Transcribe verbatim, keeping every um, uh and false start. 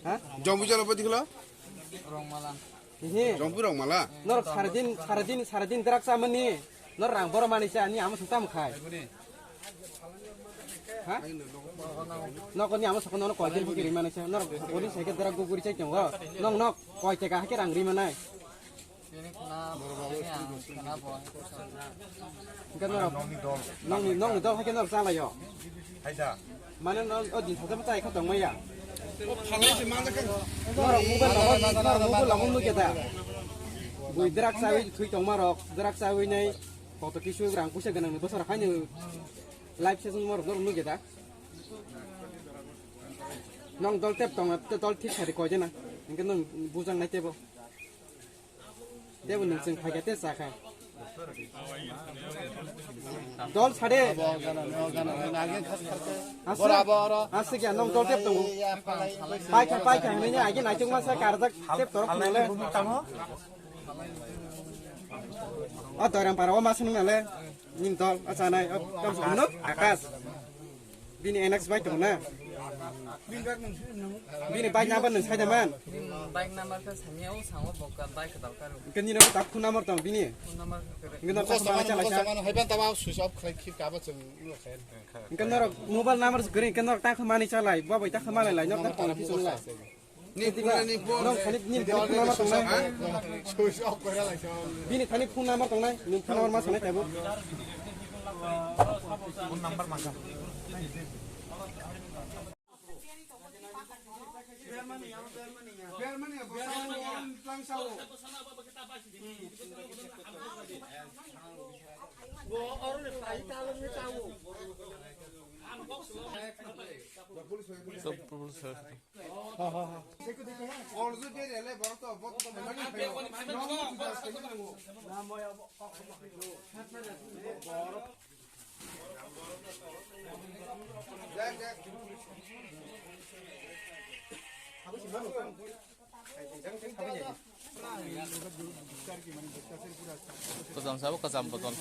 Ha? Jompu jala pati khla? Rongmala. He. Jompu Rongmala. Nor saradin, saradin, saradin drak chamani. Nor rang boro mani cha ani amo sung tam khai. Ha? Nok ni amo sung no koi din bukiri mani cha. Nor bori sai ke drak guguri chai tongo. Nong nok koi te ga ke rang ri manai. Bini khna, bini ang khna bo. Hingke norok, nongni dol. Nongni, nongni dol haikhe norok chalaio. Haida. Mane norok o din sajama chai kha tongmaya. O phalai se manjakha. Norok mobile lamung, norok mobile lamung nukya da. Bui drak chawi thui tongmarok, drak chawi nai. Koto kisu rang puisa ganang ni bosor haino live session morok norok nukya da. Nong dol tep tong, dol thik sari koi jena. Hingke nong bujang nai tebo. Tebo nwng chwng phaikha tei chakha. Dol sade. Abo gana, abo gana, nang agin khas khas khe. Aswk. Bora, abo, oro. Aswk ya, nong dol tep tongo. Iya, phalai. Paikha, paikha, hwnwi ni agin naichuk masa karjak tep torok phunale. O Doiram para o mas nung nale. Nini dol, o chanai, o, o, no, Akash. Bini N X bai tongo na? Bini bike number nwng sai da man? Bike number khe sanya o sango bo ka bike dal karo. Hingke nini tak phone number tong bini? Phone number khe kere. Hingke norok tak mani chala sa. Haiban taba switch off khlai khip kabo chwng no khe. Hingke norok mobile number se kere, hingke norok tak mani chalai, bo bai tak mani lai, norok tak phone number khe chwng lai. Ni phone ni phone. Nong thani ni phone number tongnai. Switch off kore lai sa. Bini thani phone number tongnai, ni phone number ma sanai taibo. Phone number ma sa. Kosam sabo kosam botol.